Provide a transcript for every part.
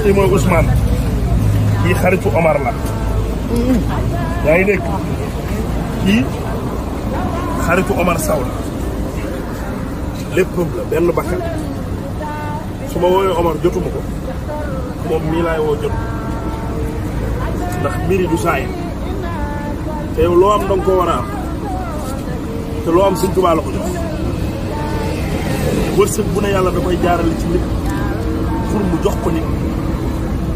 kii mooy Ousmane kii xaritu Omar la yaa ngi dégg kii xaritu Omar Sow la léppam la benn bakkan su ma woowee Omar jotuma ko moom mii laay woo jot ndax mbiri du saay te yow loo am danga koo war a am te loo am Sëñ Tuubaa la ko jox wërsëg bu ne yàlla da koy jaarale ci nit pour mu jox ko nit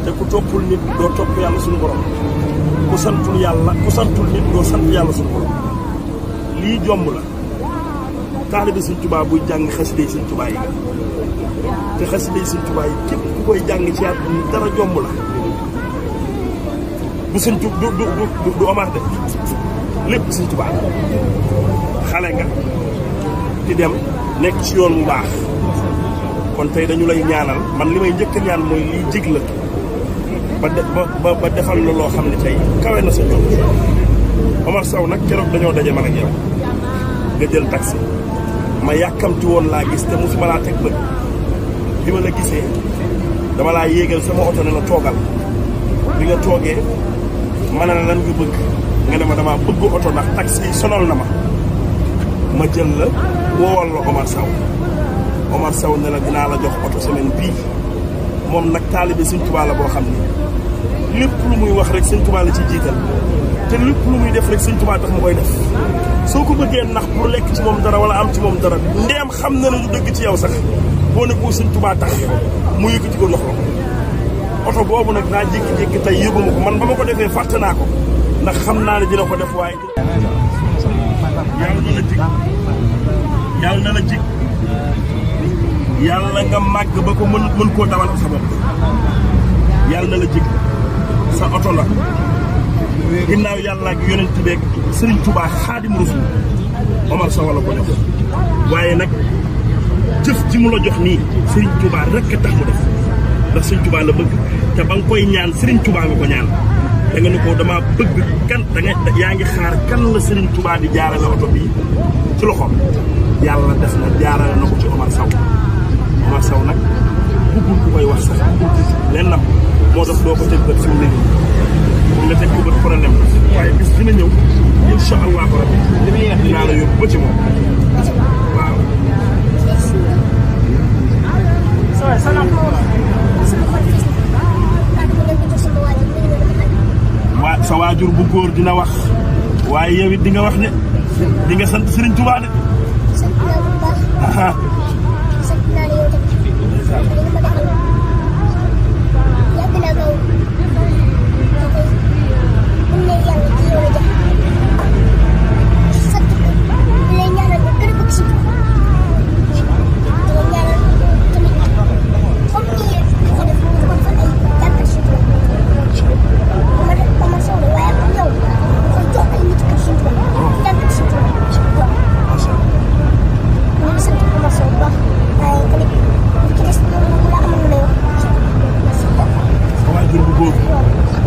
te ku toppul nit doo topp yàlla suñu borom ku santul nit doo sant yàlla suñu borom lii jomb la taalibe Sëñ Tuubaa buy jàng xasida Sëñ Tuubaa yi te xasida Sëñ Tuubaa yi képp ku koy jàng ci àdduna dara jomb la du Sëñ du Omar de lépp Sëñ Tuubaa xale nga di dem nekk ci yoon bu baax kon tey dañu lay ñaanal man li may njëkk ñaan mooy liy jig la ba defal la loo xam ne tey kawe na sa jot Omar Sow nag keroog dañoo daje man ak yow nga jël taxi ma yàkkamti woon laa gis te musuma laa teg bët bi ma la gisee dama laa yéegal sama oto ne la toogal bi nga toogee ma ne la lan nga bëgg nga ne ma dama bëgg oto ndax taxi yi sonal na ma jël la woowal la Omar Sow ne la dinaa la jox oto semaine bii moom nag taalibe Sëñ Tuubaa la boo xam ne lépp lu muy wax rek Sëñ Tuubaa la ci jiital te lépp lu muy def rek Sëñ Tuubaa tax mu koy def soo ko bëggee nax pour lekk ci moom dara wala am ci moom dara ndeem xam na ne du dëgg ci yow sax boo ne ko Sëñ Tuubaa tax mu yëkkati ko ndox la oto boobu nag naa jékki-jékki tey yëguma ko man ba ma ko defee fàtte naa ko ndax xam naa ne dina ko def waaye yàlla na la jig yàlla nga màgg ba ko mën koo dawal sa bopp yàlla na la jig sa oto la ginnaaw yàlla ak yonent beeg Sëriñ Tuubaa Xaadimu Rasuul Omar Sow la ko jox waaye nag jëf ji mu la jox nii Sëriñ Tuubaa rekk tax mu def ndax Sëriñ Tuubaa la bëgg te ba nga koy ñaan Serigne Touba nga ko ñaan da nga ne ko dama bëgg kan da nga yaa ngi xaar kan la Serigne Touba di jaarale oto bi ci loxoom yàlla def na jaarale na ko ci Omar Sow nag bëggul ku koy wax sax leen nam moo tax doo ko tëj bët fi mu ne nii pour nga tëj ko bët problème la waaye bis dina ñëw incha allahu rabbi dinaa la yóbbu ba ci moom waaw. sa waajur bu góor dina wax waaye yow it di nga wax ne di nga sant Serigne Touba de.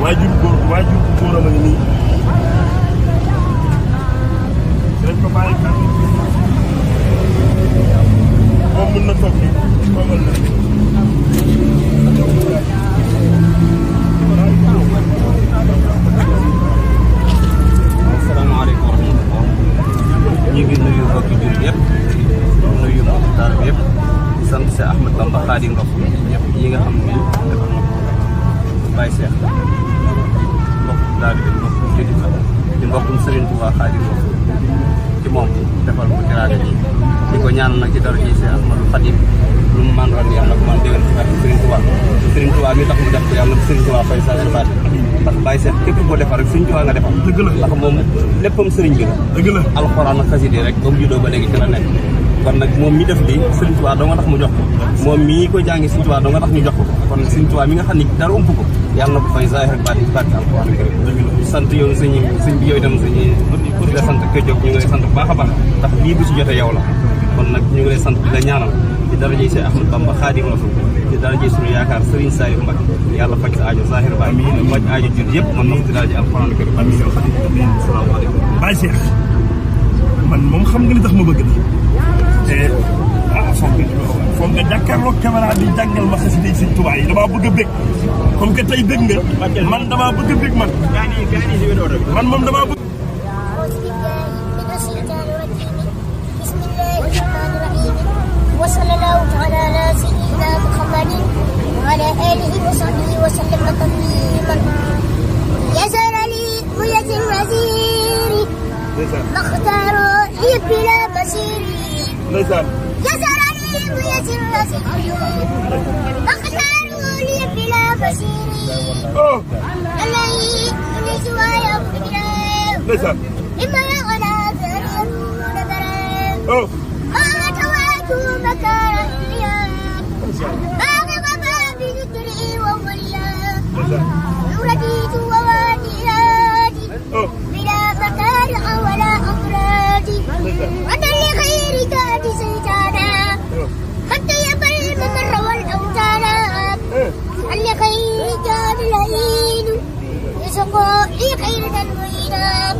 waajur bu góor a ma ngi nii dañ ko bàyyi moom mën na toog nii toogal na. asalaamaaleykum wa rahmatulah ñu ngi nuyu mbokki jur yëpp nuyu mbokki taalibe yëpp di sant si Ahmad Bamba Xaadimu Rasuul ñëpp yi nga xam ne defal na ko Baye Cheikh mbokk taalibe mbokk jullit la di mbokkum Serigne Touba Xaadimu Rasuul ci moom defal ko teraanga ji di ko ñaan nag ci dara ji si Ahmadul Xadim lu mu man ran yàlla ko man déwén ci barke Serigne Touba mi tax mu def ko yàlla Serigne Touba fay saa si baat ndax Baye Cheikh képp koo defar rek Serigne Touba nga defal dëgg la ndax moom léppam Serigne bi la dëgg la alxuraan ak xasida rek ba mu juddoo ba léegi ci la nekk kon nag moom mi def lii Serigne Touba doo nga tax mu jox ko moom mii ko jàngi Serigne Touba doo nga tax ñu jox ko kon Serigne Touba mi nga xam ne dara ump ko yàlla na ko fay zaahir ak baatin barke alxuraan di sant yow sëñ bi yow itam sëñ pour nga sant ko jóg ñu ngi lay sant bu baax a baax ndax lii bu si jotee yow la kon nag ñu ngi lay sant di la ñaanal ci daraja Seex Ahmadu Bamba Xaadimu Rasuul ci daraja suñu yaakaar Serigne Saliou Mbacké yàlla faj sa aajo zaahir ba faj aajo jur yëpp man na ko ci daraja alxuraan karim amiin salaamaaleykum Baye Cheikh man moom xam nga li tax ma bëgg na te foog nga jàkkaarloog caméra bi jàngal ma xasida yi Sëñ Tuubaa yi damaa bëgg a bég comme que tey bég nga man damaa bëgg a bég man moom damaa bëgg. وصلى الله تعالى على سيدنا محمد وعلى آله وصحبه وسلم تسليما يسر لي مية الوزير ما اختاروا لي بلا مسيري يسر لي مية الوزير ما اختاروا لي بلا مسيري الذي من سوايا مبكرا إما يغنى ذريون نذرا مكان الرياض باغ ما بذكري ووليا رديت ووادياتي بلا مكارع ولا أمراض وأنا لغير ذات سيدانا قد يبل الممر والأوتانا عن لغير ذات الهين يسقى لي خير تنوينا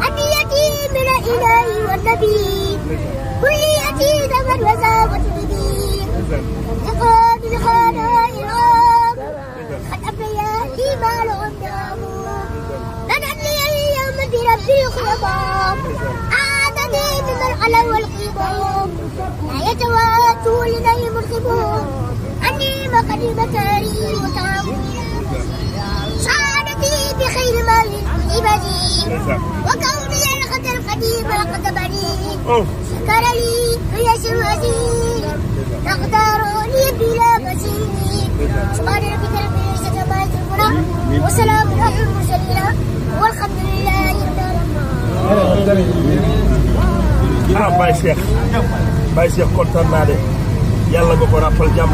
أديتي من الإله والنبي كليتي ذهب وزاوت بدي يقود الخانة العام قد أبليا لي مال عندهم بدأت لي اليوم برب الخطاب عادني بمرحلة والقيمة لا يتواتوا لدي مرغبون عني مقدم كاري وطعم سعادتي بخير مال عبادي وكوني الخطر قديم لقد بني شكر لي يسر وزير تقدر لي بلا مسير سبحان ربك رب العزة عما يصفون وسلام على المرسلين والحمد لله رب العالمين. Baye Cheikh kontaan naa de yàlla nga ko ràppal jàmm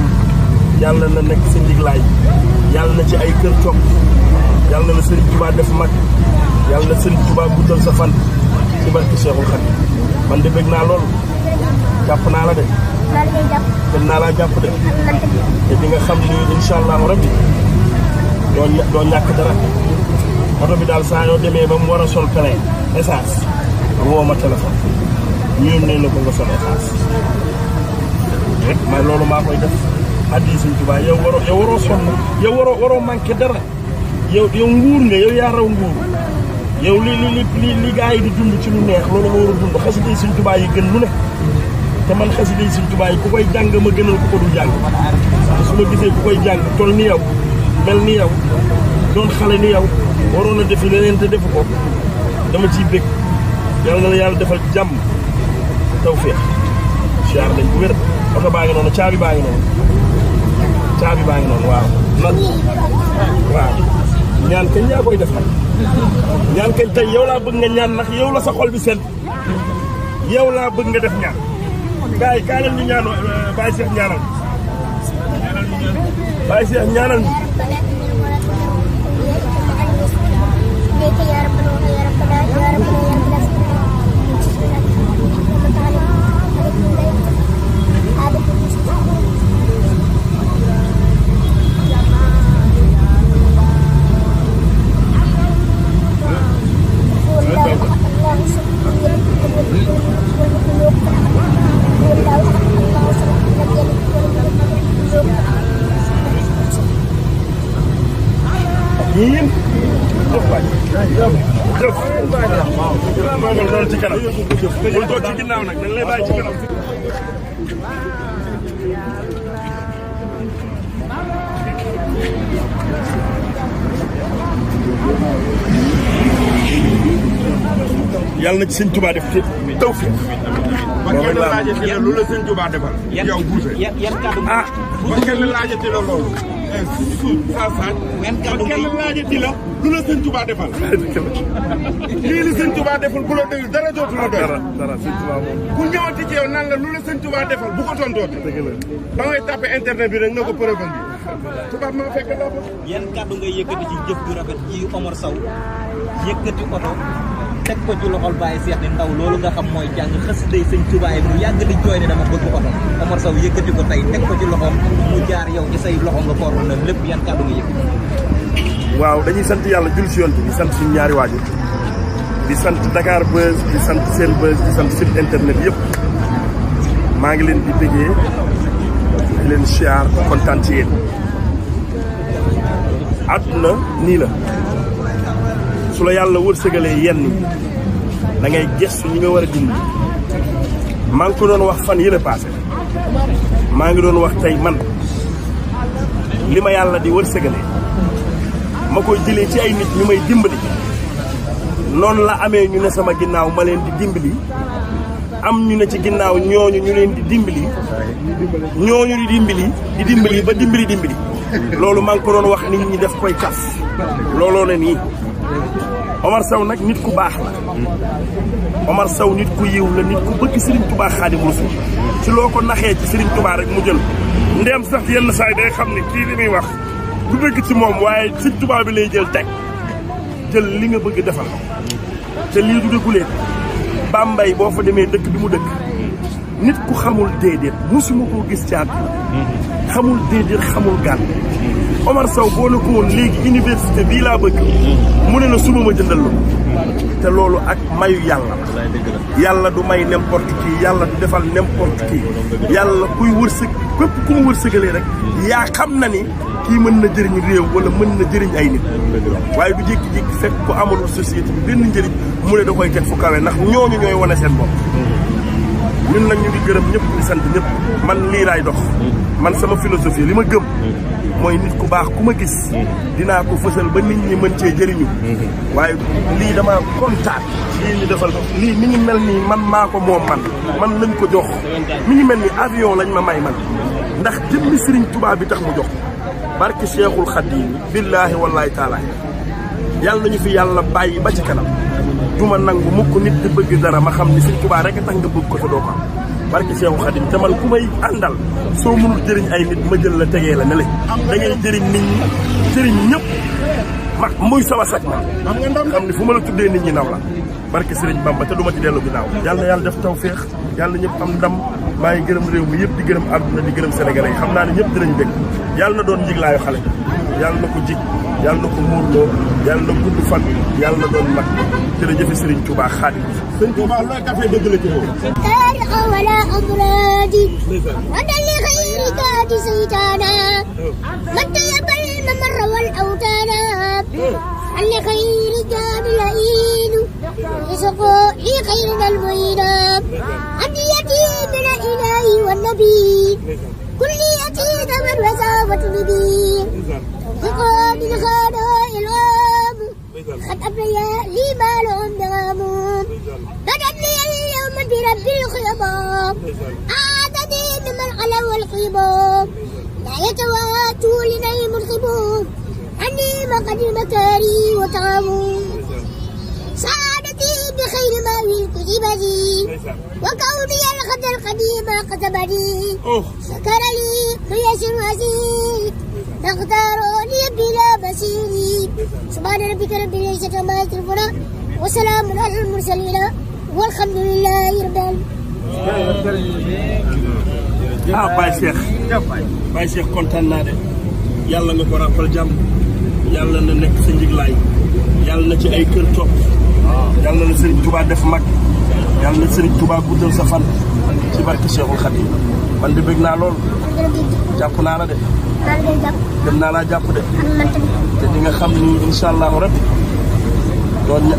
yàlla na nekk si ndiglaay yàlla na ci ay kër toog yàlla na Serigne Touba def mag yàlla na Serigne Touba guddal sa fan ci barke Cheikhul Khadim man de bëgg naa lool jàpp naa la de. gën naa laa jàpp de te di nga xam ni incha allahu rabbi doo ñàkk dara oto bi daal saa yoo demee ba mu war a sol plein essence woo ma téléphone ñu ne la ko nga sol essence rek mais loolu maa koy def addi Sëñ Tuubaa yow waroo sonn yow waroo manqué dara yow nguur nga yow yaa raw nguur yow li gaa yi di dund ci lu neex loolu nga war a dund xasida Sëñ Tuubaa yi gën lu ne te man xasida Sëñ Tuubaa yi ku koy jàng ma gënal ku ko du jàng te su ma gisee ku koy jàng toll ni yow mel ni yow doon xale ni yow waroon a defi leneen te defu ko dama ciy bég yàlla na la yàlla defal jàmm tawfeex siyaar dañ ko wér oto baa ngi noonu caabi baa ngi noonu waaw waaw ñaan kañ yaa koy def nag ñaan kañ tey yow laa bëgg nga ñaan nag yow la sa xol bi sedd yow laa bëgg nga def ñaan gars yi kaa leen ñu ñaan Baye Cheikh ñaanal Baye Cheikh ñaanal ñu yéen jëf waay jëf moomal noonu ci kanam bul toog ci ginnaaw nag dañ lay bàyyi ci kanam yàlla na ci Sëñ Tuubaa def ci tawfiq ba kenn laajati la lu la Sëñ Tuubaa defal yow buuse ah ba kenn laajati la loolu ba kenn laajati la lu la Sëñ Tuubaa defal lii li Sëñ Tuubaa defal bu la doy dara dootu la doy dara Sëñ Tuubaa moom ku ñëwati ci yow naan la lu la Sëñ Tuubaa defal bu ko tontooti ba ngay tapé internet bi rek na ko preuve bi tubaab maa fekk laa ko yan kàddu ngay yëkkati ci jëf ju rafet ci Omar Sow yëkkati oto teg ko ci loxol Baye Cheikh ni ndaw loolu nga xam mooy jàng xasida Sëñ Tuubaa yi mu yàgg di jooy ne dama bëgg oto Omar Sow yëkkati ko tey teg ko ci loxoom mu jaar yow ci say loxo nga koor na lépp yan kàddu nga yëkkati. waaw dañuy sant yàlla jul si yonte di sant suñu ñaari waajur di sant Dakar Buzz di sant Sen Buzz di sant site internet yëpp maa ngi leen di déggee di leen siyaar kontaan ci yéen àdduna nii la su la yàlla wërsëgalee yenn da ngay gëstu ñi nga war a dimbali maa ngi ko doon wax fan yële passé maa ngi doon wax tey man li ma yàlla di wërsëgalee ma koy jëlee ci ay nit ñu may dimbali noonu la amee ñu ne sama ginnaaw ma leen di dimbali am ñu ne ci ginnaaw ñooñu ñu leen di dimbali ñooñu di dimbali ba dimbali loolu maa ngi ko doon wax nit ñi def koy kaf looloo ne nii Omar Sow nag nit ku baax la Omar Sow nit ku yiw la nit ku bëgg Serigne Touba Xaadimu Rasuul ci loo ko naxee ci Serigne Touba rek mu jël ndeem sax yenn saa yi day xam ne kii li muy wax du bëgg ci moom waaye Serigne Touba bi lay jël teg jël li nga bëgg defal te lii du dëggulee Bambey boo fa demee dëkk bi mu dëkk nit ku xamul déedéet musuma koo gis ci àdduna xamul déedéet xamul gàll Omar Sow boo la ko woon léegi université bii laa bëgg mu ne la suba ma jëndal la te loolu ak mayu yàlla du may n'importe qui yàlla du defal n'importe qui yàlla kuy wërsëg képp ku mu wërsëgalee rek yaa xam na ni kii mën na jëriñ réew wala mën na jëriñ ay nit waaye du jékki-jékki fekk ko amalul société bi benn njëriñ mu ne da koy teg fu kawe ndax ñooñu ñooy wane seen bopp ñun nag ñu ngi gërëm ñëpp di sant ñëpp man lii laay dox man sama philosophie li ma gëm mooy nit ku baax ku ma gis dinaa ko fësal ba nit ñi mën cee jëriñu waaye lii dama kontaan lii ñu defal lii mi ngi mel nii man maa ko moom man lañ ko jox mi ngi mel ni avion lañ ma may man ndax jëmmi Sëriñ Tuubaa bi tax mu jox barke Cheikhul Khadim billaahi wallaahi taala yàlla nañu fi yàlla bàyyi ba ci kanam duma nangu mukk nit di bëgg dara ma xam ni Sëriñ Tuubaa rek a tax nga bëgg ko te doo ko am barke Cheikhul Khadim te man ku may àndal soo mënul jëriñ ay nit ma jël la tegee la ne la da ngay jëriñ nit ñi jëriñ ñëpp ma muy sama sag man xam ni fu ma la tuddee nit ñi naw la barke Sëriñ Bamba te du ma ci dellu ginnaaw yàlla na yàlla def tawfeex yàlla na ñëpp am ndam maa ngi gërëm réew mi yëpp di gërëm àdduna di gërëm sénégalais yi xam naa ne ñëpp dinañ bëgg yàlla na doon njiglaayu xale yàlla na ko jig yàlla na ko muurloo yàlla na gudd fan yàlla na doon mag jërëjëf Serigne Touba Xaadim. Serigne Touba looy café dëgg la ci moom. تارق ولا أمراضي ودل غير كاد سيطانا من تيبل الممر والأوتانا عن خير جاد العين يسقو لخيرنا المعين أديتي من الإله والنبي كليتي ثمن وساوة نبي توفيقا من خاناء الغام قد أبليا لي ما لهم نغام بدت لي اليوم برب الخيام أعادني من العلو والخيام لا يتواتوا لنيم الخبوم عني مقد المكاري وطعام سعادتي بخير ما في كتبتي وكوني الخد القديم كتبني شكر لي قياس وزير تختاروني بلا بصير سبحان ربك رب العزة عما يصفون وسلام على المرسلين والحمد لله رب العالمين. Baye Cheikh kontaan naa de yàlla nga ko ràppal jàmm yàlla na nekk sa njiglaay yàlla na ci ay kër topp yàlla na Serigne Touba def mag yàlla na Serigne Touba guddal sa fan ci barke Cheikhul Khadim man de bëgg naa lool jàpp naa la de gën naa laa jàpp de te di nga xam ni incha allahu rabbi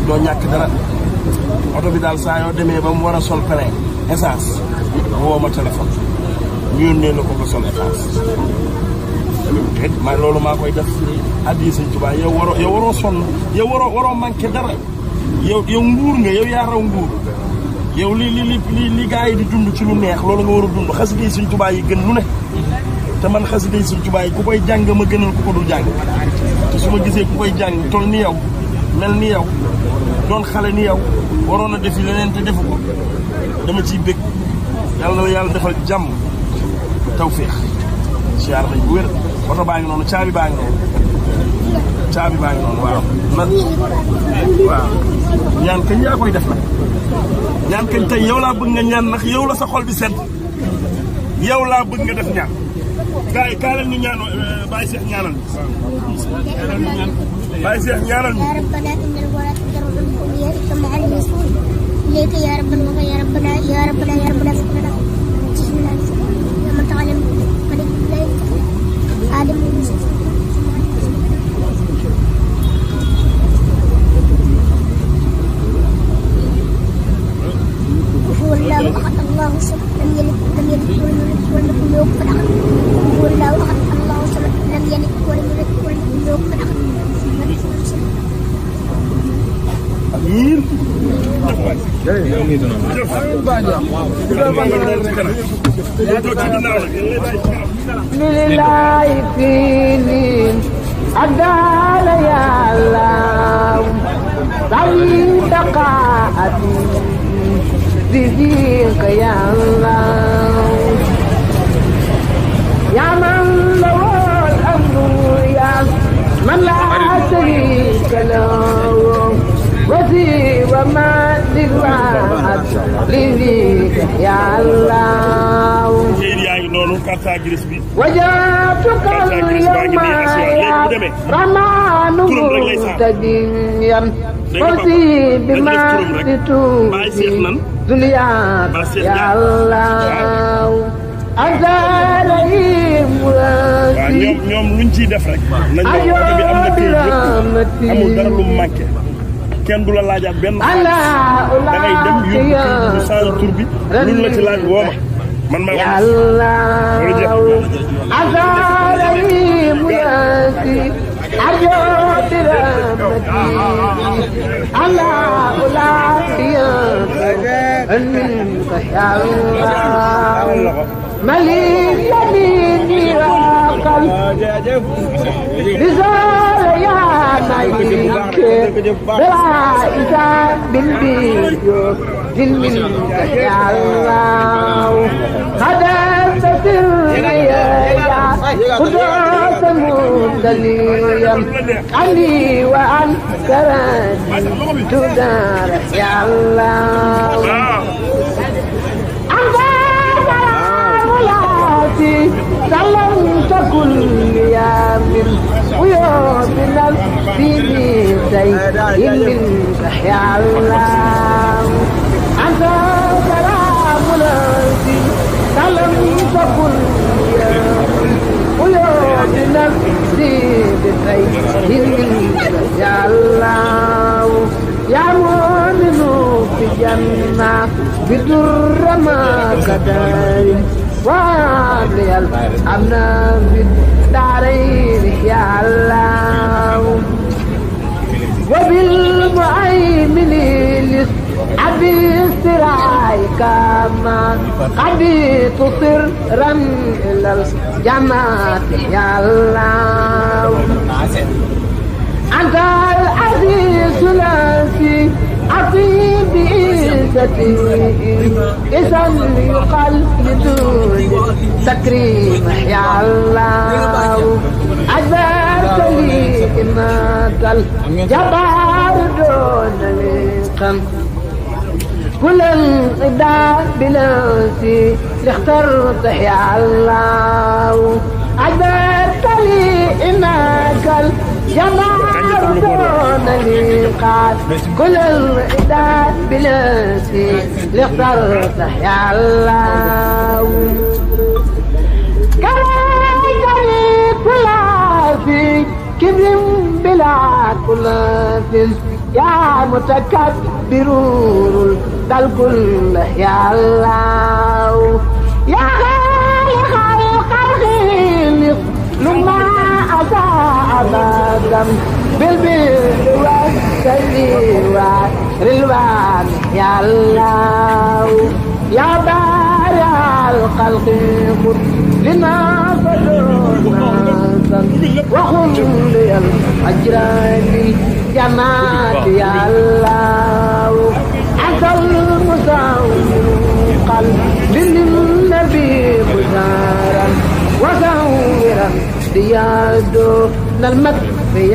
doo ñàkk dara oto bi daal saa yoo demee ba mu war a sol plein essence woo ma téléphone ñu yónnee la ko nga sol essence ma loolu maa koy def addi Sëñ Tuubaa yow waroo sonn yow waroo manqué dara yow nguur nga yow yaa raw nguur yow li gaa yi di dund ci lu neex loolu nga war a dund xasida yi Sëñ Tuubaa yi gën lu ne te man xasida yi Sëñ Tuubaa yi ku koy jàng ma gënal ku ko dul jàng te su ma gisee ku koy jàng tol ni yow mel ni yow doon xale ni yow waroon a defi leneen te defu ko dama ciy bëgg yàlla na la yàlla defal jàmm tawféex siyaar nañ bu wér oto baa ngi noonu caabi baa ngi noonu waaw waaw ñaan kañ yaa koy def nag ñaan kañ tey yow laa bëgg nga ñaan ndax yow la sa xol bi sedd yow laa bëgg nga def ñaan gaa yi kaa leen ñu ñaan Baye Cheikh ñaanal Baye Cheikh ñaanal ñu إليك يا ربنا يا ربنا يا ربنا يا ربنا سبحانك بسم الله يا من تعلم ملك لا آدم هو الله أحد الله الصمد لم يلد ولم يولد ولم يكن له كفوا أحد هو الله أحد الله الصمد لم يلد ولم يولد ولم يكن له كفوا أحد amiin lillahi finin adala ya Allah dari taqaati rizqa ya Allah ya man lawal amru ya man la sharika lahu وما للوعد لذيك يا الله carte grise bi وجاتك اليوم يا رمان متديا فوزي بما تتوبي دنياك يا الله ñoom luñ ciy def rek nañ ñoo oto bi am na kii yëpp amul dara lu manqué kenn du la laajaat benn xaalis da ngay dem yóbbu bu change tur bi luñ la ci laaj woo ma man maa loolu jeex مليك يميني وقل بزول يا مليك بلا إذا بالبيو جل منك يا الله خدمت سري يا قدرت مدليا عني وعن كراني تدار يا الله سلمت كل يوم بنفسي بشيء منك يا الله أنت سلام الذي لم تكن ويا بنفسي بشيء منك يا الله يا مؤمن في الجنة بدر ما قدر وعلي الأمن في الدارين يا الله وبالمؤمن أبي سرايك ما قد تصرا إلى الجنة يا الله أنت العزيز الذي أطيب بعزتي إذا يقال لدون تكريم يا الله أجبرت لي إنك الجبار دون لقم كل انقضاء بلاسي اخترت يا الله أجبرت لي إنك الجبار دون لقم كل انقضاء بلاسي اخترت يا الله كرهتني كل في كبر بلا كل يا متكبر دل كل يا الله يا خالق الخلق لما أساء أبدا بالبر والسر والرلوان يا الله يا بارع الخلق خذ لنا فدونا وخذ لي الأجر بالجمال يا الله أنت المساور قلب للنبي بشارا وساورا ديادو المكفي